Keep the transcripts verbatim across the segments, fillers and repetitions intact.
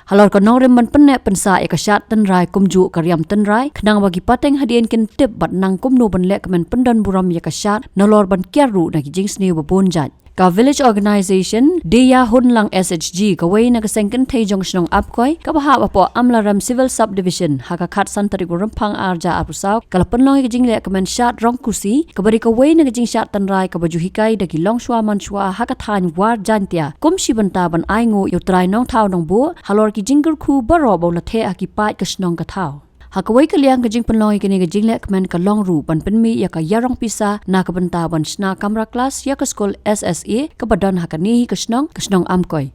Halor ka nongrim ban pynneh pynsah ïa ka shad tynrai kumjuh ka riam tynrai, khnang ba ki pateng hadien kin tip bad nang kumno ban leh kmen pyndon burom ïa ka shad, nalor ban kiar ruh na ki jingsniew ba bun jait. Ka Village Organization, Deiya Hunlang S H G, kawei na ka seng kynthei jong ka shnong Amkoi, kaba hap hapoh Amlarem Civil Subdivision, ha ka khatsan tarik u Rymphang arhajar arphew saw, ka la pynlong ïa ka jingleh kmen shad Rongkusi, kaba dei kawei na ka jingshad tynrai kaba ju hikai da ki longshuwa manshuwa ha ka thaiñ War Jaintia, kum shi bynta ban ainguh ïa u trai nongthaw nongbuh, halor ki jingkyrkhu baroh ba u la theh ha ki paid ka shnong ka thaw. Ha kawei ka liang, ka jingpynlong ïa kane ka jingleh kmen ka long ruh ban pynmih ïa ka ïarong pisa na ka bynta ban shna kamra klas ïa ka skul S S A kaba don ha kane hi ka shnong, ka shnong Amkoi.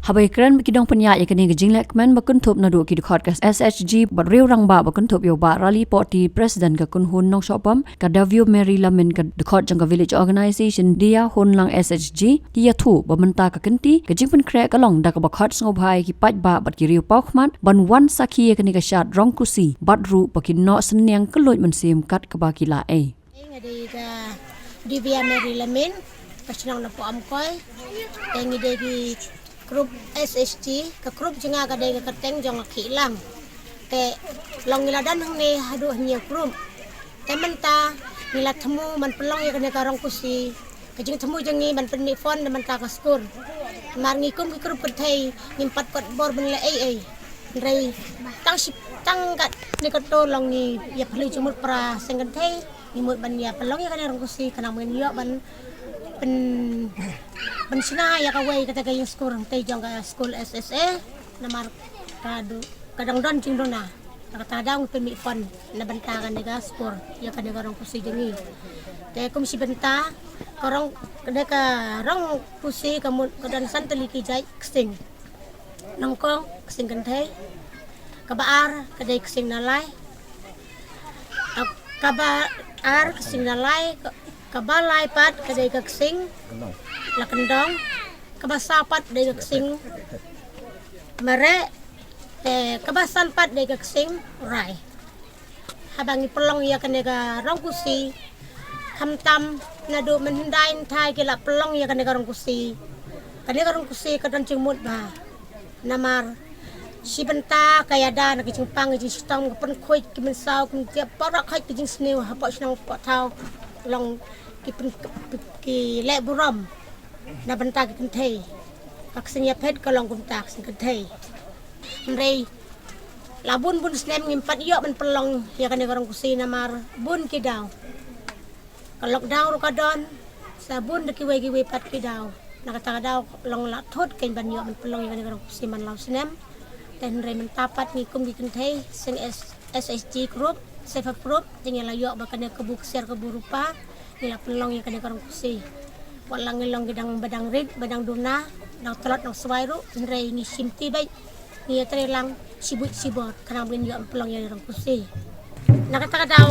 Haba ïakren bad ki nongpynïaid ïa kane ka jingleh kmen ba kynthup naduh ki dkhot ka S H G bad riew rangbah ba kynthup ïa u Bah Raleigh Pohti, President ka kynhun nongshopbam, ka Davio Mary Lamin ka dkhot jong ka Village Organization Deiya Hunlang S H G, ki ïathuh ba mynta ka kynti ka jingpynkhreh ka long da kaba khot sngewbha ïa ki paidbah bad ki riew paw khmat ban wan sakhi ïa kane ka shad Rongkusi bad ruh ba kin noh synñiang kylluid mynsiem kat kaba ki la ei. Nga dei ka Divya Mary Lamin, ka shnong napoh Amkoi. Te ngi dei ki group S H G, ka group jong nga ka dei ka kyrteng jong ka Khih Lang. Te long ngi la don hangne haduh hynñiew group. Te mynta ngi la thmu ban pynlong ïa kane ka Rongkusi. Ka jingthmu jong ngi ban pynmih fund na bynta ka skur. Namar ngi kum ki group kynthei ngim pat kot bor ban leh ei ei. Hynrei tang shi, tang katne kato long ngi ïa phylliew jingmut para seng kynthei. Ngi mut ban ïa pynlong ïa kane Rongkusi khnang ba ngin ïoh ban pyn, ban shna ïa kawei kata ka ïing skur hangtei jong ka skul S S A. Namar ka du, ka dang don jingduna. Na kata ka daw ngi pynmih fund na bynta kane ka skur ïa kane ka Rongkusi jong ngi. Te kum shi bynta ka rong, kane ka Rongkusi ka mut ka don san tylli ki jait ksing. Nyngkong, ksing kynthei. Kaba ar ka dei ksing nalai. Ka, kaba ar ksing nalai, ka, kaba lai pat ka dei ka ksing la kyndong. Kaba saw pat dei ka ksing mareh. Te kaba san pat dei ka ksing rai. Haba ngi pynlong ïa kane ka Rongkusi, khamtam naduh mynhyndai hynthai ki la pynlong ïa kane ka Rongkusi. Kane ka Rongkusi ka don jingmut bha. Namar shi bynta ka ïada na ki jingpang ki jingshitom, ka pynkhuid ki mynsaw ki myntip, baroh khoit ki jingsniew hapoh shnong hapoh thaw long ki pyn, ki leh burom na bynta ki kynthei. Ka ksing ïaphet ka long kumta, ksing kynthei. Hynrei la bun bun snem ngim pat ïoh ban pynlong ïa kane ka Rongkusi namar bun ki daw. Ka lockdown ruh ka don, sa bun da kiwei kiwei pat ki daw. Na kata ka daw long la thut kein ban ïoh ban pynlong ïa kane ka Rongkusi man la u snem. Te hynrei mynta pat ngi kum ki kynthei seng S, S H G group, self help group, te ngi la ïoh ba kane ka bu ksiar ka bu rupa, ngi la pynlong ïa kane ka Rongkusi. Wat la ngi long ki dang ba dang rit, ba dang duna, dang tlot dang swai ruh, hynrei ngi shim ti beit. Ngi ïatrei lang shi buit shi bor khnang ba ngin ïoh pynlong ïa kane ka Rongkusi. Na kata ka daw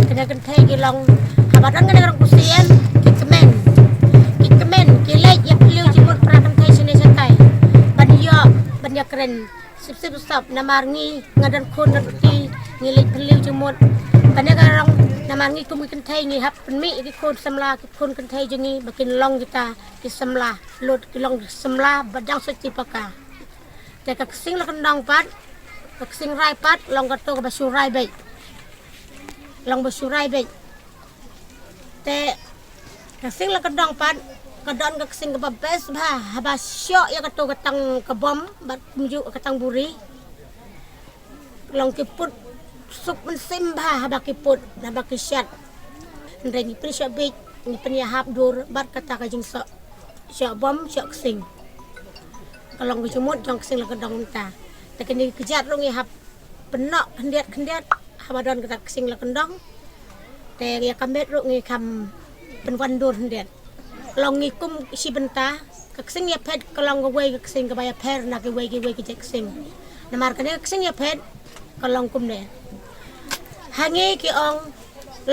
kane ka kynthei ki long, haba don kane ka Rongkusi em, ki kmen. Ki kmen, ki leit ïa phylliew jingmut para kynthei shane shatai ban ïoh ban ïakren. Sip sip sap namar ngi nga don khun don kti, ngi leit phylliew jingmut. Kane ka rong namar ngi kum ki kynthei ngi hap pynmih ïa ki khun samla, ki khun kynthei jong ngi ba kin long kita ki samla lut, ki long ki samla ba dang soi ti paka. Te ka ksing la kyndong pat, ka ksing rai pat long kato kaba shu rai beit. Long ba shu rai beit. Te ka ksing la kyndong pat, ka don ka ksing kaba best bha, haba shoh ïa kato ka tang ka bom bad kumjuh ka tang buri. Long ki put suk mynsiem bha haba ki put, haba ki shat. Hynrei ngi pynshoh beit, ngi pynïahap dur bad kata ka jingsoh, shoh bom, shoh ksing. Ka long ka jingmut jong ksing la kyndong mynta. Te kine ki kjat ruh ngi hap pynnoh khyndiat khyndiat haba don kata ka ksing la kyndong. Te ïa ka met ruh ngi kham pynwan dur khyndiat. Long ngi kum shi bynta, ka ksing ïaphet ka long kawei ka ksing kaba ïapher na kiwei kiwei ki jait ksing. Namar kane ka ksing ïaphet ka long kumne. Ha ngi ki ong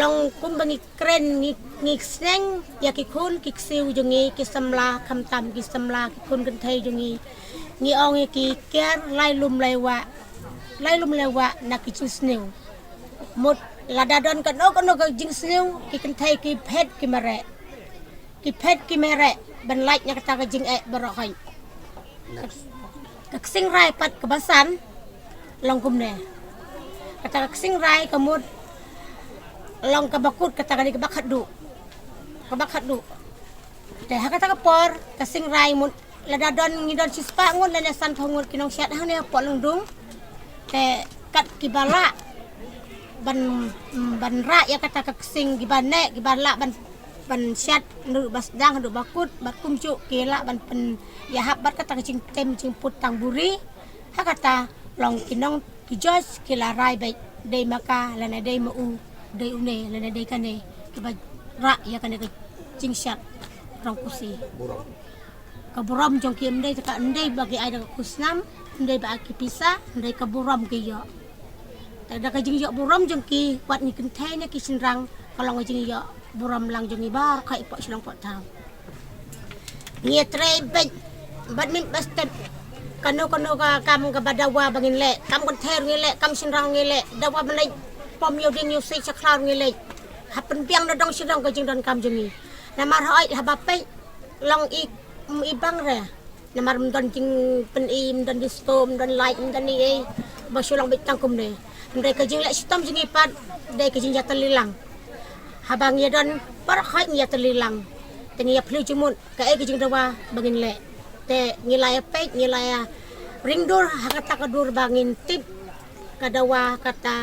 long kumba ngi kren, ngi, ngi sneng ïa ki khun ki ksiew jong ngi, ki samla, khamtam ki samla, ki khun kynthei jong ngi. Ngi ong ïa ki kiar lai lum lai wah, lai lum lai wah na ki jingsniew. Mut lada don kano kano ka jingsniew, ki kynthei ki phet ki mareh. Ki phet ki mareh ban lait na kata ka jingeh baroh khoit. Ka ksing rai pat kaba san long kumne. Kata ka ksing rai ka mut long kaba kut, kata ka dei kaba khatduh. Kaba khatduh. Te ha kata ka por ka ksing rai mut lada don, ngi don shispah ngut lane sanphew ngut ki nongshad hangne hapoh Lyngdung. Te kat kiba lah ban, ban rah ïa kata ka ksing, kiba neh, kiba lah ban, ban shad naduh ba sdang haduh ba kut, bad kumjuh ki lah ban pynïahap bad kata ka jingtem jingput tang buri. Ha kata long ki nong ki judge ki la rai beit, dei ma ka lane dei ma u, dei une lane dei kane, kiba rah ïa kane ka jingshad rong pusi. Ka burom jong ki ym dei, ka ym dei ba ki ai da ka khusnam, ym dei ba ai ki pisa, ym dei, ka burom ki ïoh. Te da ka jingïoh burom jong ki, wat ngi kynthei ne ki shynrang, ka long ka jingïoh burom lang jong ngi baroh khoit poh shnong poh thaw. Ngi ïatrei beit bad mynba step. Kano kano ka kam kaba dawa ba ngin leh, kam kynthei ruh ngi leh, kam shynrang ruh ngi leh, dawa ban leit pom ïa u dieng ïa u siej sha khlaw ruh ngi leh. Ha pynbiang na dong sha dong ka jingdonkam jong ngi. Namar hooid haba peit long i, i bang re. Namar ym don jingpyni, ym don disco, ym don light, ym don ei ei. Ba shu long beit tang kumne. Hynrei ka jingleh shitom jong ngi pat dei ka jingïatylli lang. Haba ngi ïadon baroh khoit ngi ïatylli lang. Te ngi ïaphylliew jingmut kaei ka jingdawa ba ngin leh. Te ngi la ïapeit, ngi la ïaring dur ha kata ka dur ba ngin tip ka dawa kata,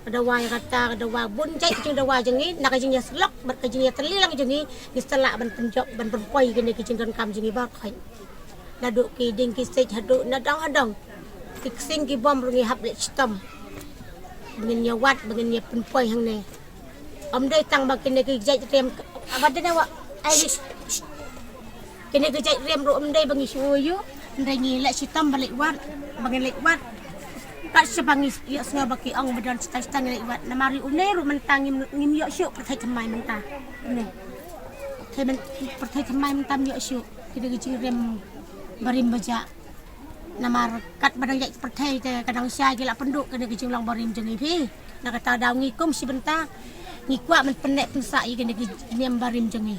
ka dawa ïa kata, ka dawa bun jait ka jingdawa jong ngi, na ka jingïasyllok bad ka jingïatylli lang jong ngi, ngi sa lah ban pynjop, ban pynpoi kine ki jingdonkam jong ngi baroh khoit. Naduh ki dieng ki siej haduh na dong ha dong. Ki ksing ki bom ruh ngi hap leh shitom. Ba ngin ïa wad, ba ngin ïa pynpoi hangne. Ym dei tang ba kine ki jait riam, aba dei na wa, ai, kine ki jait riam ruh ym dei ba ngi shu ïoh, hynrei ngi leh shitom ba leit wad, ba ngin leit wad. Kat shaba ngi ïohsngew ba ki ong ba don shata shata ngi leit wad. Namar ïa une ruh mynta ngim, ngim ïoh shuh pyrthei thymmai mynta. Une. Pyrthei myn-, pyrthei thymmai mynta ym ïoh shuh. Kine ki jingriam barim bajah. Namar katba dang ïaid pyrthei te ka dang shai ki la pynduh kane ka jinglong barim jong ngi phi. Na kata daw ngi kum shi bynta ngi kwah ban pynneh pynsah ïa kane ka niam barim jong ngi.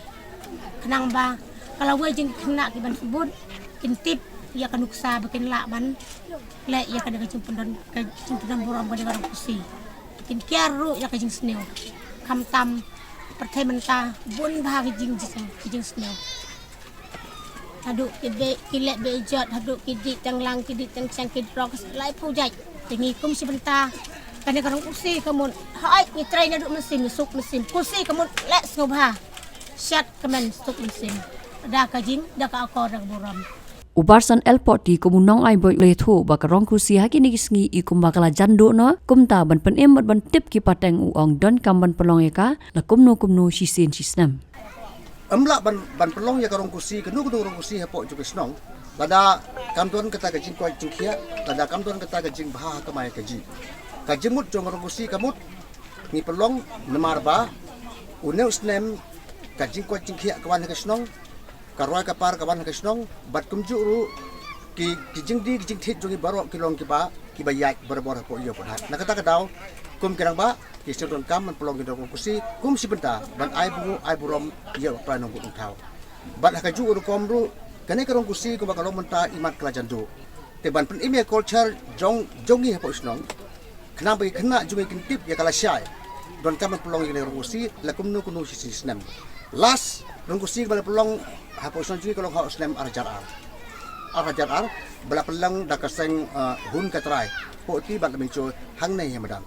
Khnang ba ka lawei jong ki khynnah ki ban kbud kin tip ïa ka nuksa ba kin lah ban leh ïa kane ka jingpyndon, ka jingpyndon burom kane ka rong pusi. Kin kiar ruh ïa ka jingsniew. Khamtam pyrthei mynta bun bha ka jing, ka jingsniew. Haduh ki beh, ki leh beh jot, haduh ki dih tang lang, ki dih tang seng, ki drugs, laiphew jait. Te ngi kum shi bynta kane ka rong pusi ka mut, hooid ngi trei naduh mynsiem, ngi suk mynsiem. Pusi ka mut leh sngewbha. Shad kmen suk mynsiem. Da ka jing, da ka akor, da ka burom. U Barsan L Potti kum u nongai bor u la ïathuh ba ka rong pusi ha kine ki sngi i kumba ka la jan duh noh, kumta ban pynim bad ban tip ki pateng u ong donkam ban pynlong ïa ka la kumno kumno shisien shisnem. Ym lah ban, ban pynlong ïa ka rong pusi, kano kano rong pusi hapoh jong ka shnong lada kam don kata ka jingkoit jingkhiah, lada kam don kata ka jingbha ha kamai kajih. Ka jingmut jong ka rong pusi ka mut ngi pynlong namar ba une u snem ka jingkoit jingkhiah ka wan ha ka shnong, ka roi ka par ka wan ha ka shnong, bad kumjuh ruh ki, ki jingdie ki jingthied jong ngi baroh ki long kiba, kiba ïaid barabor hapoh ïew hapoh hat. Na kata ka daw kum ki rangbah ki shu donkam ban pynlong ïa ka rong pusi kum shi bynta ban ai bun ai burom ïa u Trai Nongbuh Nongthaw. Bad ha kajuh ka rukom ruh kane ka rong pusi kumba ka long mynta imat ka la jan duh. Te ban pynim ïa ka culture jong, jong ngi hapoh shnong. Khnang ba ki khynnah jong ngi kin tip ïa ka lashai. Donkam ban pynlong ïa kane ka rong pusi la kumno kumno shisnem. Last rong pusi ba la pynlong hapoh shnong jong ngi ka long ha u snem ar hajar ar. Ar hajar ar ba la pynlong da ka seng, eh, Hun Ka Trai. Poh ti bad la mynjur hangne ha madan.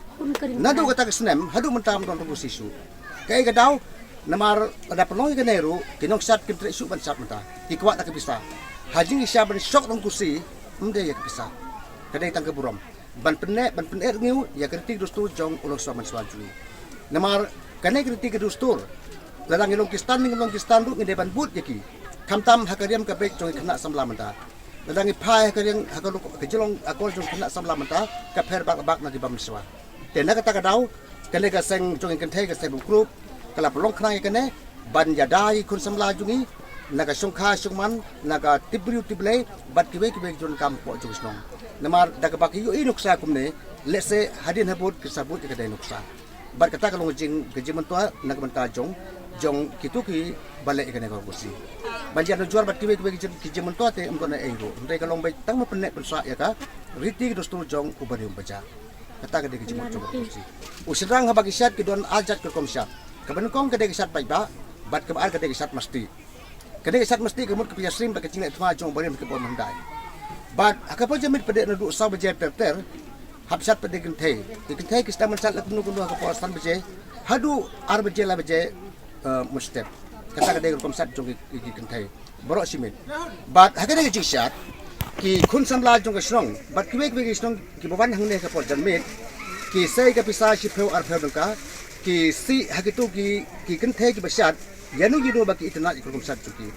Naduh kata ka snem haduh mynta ym don rong pusi shuh. Kaei ka daw, namar lada pynlong ïa kane ruh ki nongshad kim treh shuh ban shad mynta. Ki kwah da ka pisa. Ha jingshai ban shok rong pusi ym dei ïa ka pisa. Ka dei tang ka burom. Ban pynneh, ban pynneh rngiew ïa ka riti ka dustur jong u longswam manswam jong ngi. Namar kane ka riti ka dustur Lada ngi long Khristan, ngi long Khristan ruh ngi dei ban bud ïa ki. Khamtam ha ka riam ka beit jong ki khynnah samla mynta. Lada ngi phai ha ka riam ha ka luk ka jinglong akor jong ki khynnah samla mynta ka pher bak bak na dibam shuwa. Te na kata ka daw kane ka seng jong ngi kynthei ka seng Bumkrup ka la pynlong khnang ïa kane ban ïada ïa ki khun samla jong ngi na ka shongkha shongman, na ka tip briew tip Blei bad kiwei kiwei ki jong kam poh jong shnong. Namar da kaba ki ïohi nuksa kumne lehse hadien habud ki sa bud ïa ka dei nuksa. Bad kata ka long jing ka jingmyntoi na ka bynta jong jong kito kiba leh ïa kane ka kursi. Ban ïa nujor bad kiwei kiwei ki jing- ki jingmyntoi te ym don ei ruh. Hynrei ka long beit tang ban pynneh pynsah ïa ka riti ka dustur jong u barium baja. Kata ka dei ka jingmut jong ka kursi. U shynrang haba ki shad ki don ar jait ka rukom shad. Kaba nyngkong ka dei ka shad paidbah bad kaba ar ka dei ka shad masti. Kane ka shad masti ka mut ka pynïasyriem bad ka jingleh thma jong u barium ha ki por mynhyndai. Bad ha ka por janmiet pat de naduh saw baje ter ter hap shad pat de kynthei. Ki kynthei ki sdang ban shad la kumno kumno ha ka por san baje haduh ar baje lai baje eh, mynstep. Kata ka dei ka rukom shad jong ki, ki, ki kynthei baroh shi miet. Bad ha kane ka jingshad ki khun samla jong ka shnong bad kiwei kiwei ki shnong kiba wan hangne ha ka por janmiet ki sei ka pisa shiphew arphew tyngka. Ki sih ha kito ki, ki kynthei kiba shad ïano ïano ba ki itynnad ïa ka rukom shad jong ki.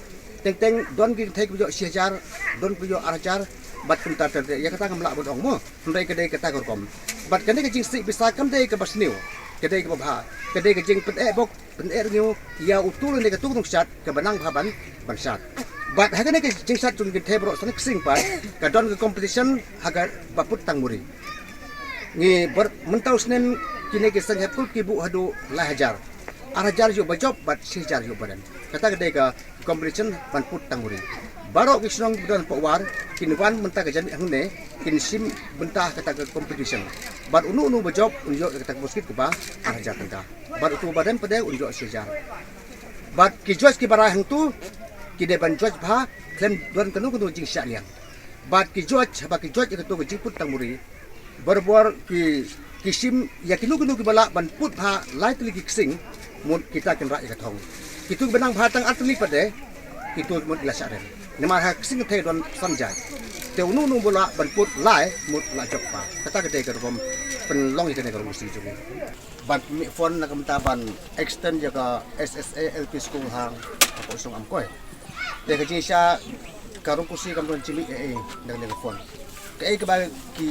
Teng teng don ki kynthei kiba ïoh shi hajar, don kiba ïoh ar hajar bad kumta ter ter. Ïa kata ngam lah ban ong mo. Hynrei ka dei kata ka rukom. Bad kane ka jingsih pisa kam dei kaba sniew, ka dei kaba bha, ka dei ka jingpyneh bok pyneh rngiew ïa uto lane kato ka nongshad kaba nang bha ban, ban shad. Bad ha kane ka jingshad jong ki kynthei baroh san ksing pat ka don ka competition ha kaba put tang muri. Ngi bor mynta u snem kine ki seng Hepkuluk ki buh haduh lai hajar. Ar hajar ïoh ba jop bad shi hajar ïoh ba rem. Kata ka dei ka competition ban put tang muri. Baroh ki shnong kiba don hapoh War kin wan mynta ka janmiet hangne kin shim bynta ha kata ka competition. Bad uno uno ba jop un ïoh ïa kata ka basket kaba ar hajar tyngka. Bad uto ba rem pat de un ïoh shi hajar. Bad ki judge kiba rai hangto ki dei ban judge bha khlem don kano kano jingshah liang. Bad ki judge haba ki judge ïa kato ka jingput tang muri, barabor ki, ki shim ïa kino kino kiba lah ban put bha lai tylli ki ksing, mut kita kin rah ïa ka thong. Kito kiba nang bha tang ar tylli pat de, kito mut ki la shah rem. Namar ha ksing kynthei don san jait. Te uno uno ba lah ban put lai mut la jop bha. Kata ka dei ka rukom pynlong ïa kane ka rukom ksing jong ngi. Ban mih fund na ka bynta ban extend ïa ka S S A L P school ha, ha Pawsong Amkoi. Te ka jingshisha ka rong kursi kam don jingmih ei ei na kane ka fund. Kaei kaba ki,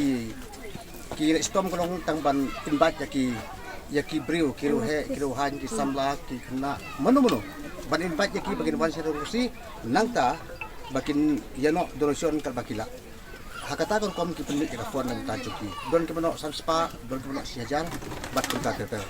ki leh shitom ka long tang ban invite ïa ki, ïa ki briew, ki riewheh, ki riewhaiñ, ki samla, ki khynnah, mano mano. Ban invite ïa ki ba kin wan sha rong kursi nangta ba kin ïa noh donation katba ki lah. Ha kata ka rukom ki pynmih ïa ka fund na ka bynta jong ki. Don kiba noh san spah, don kiba noh shi hajar, bad kumta ter ter.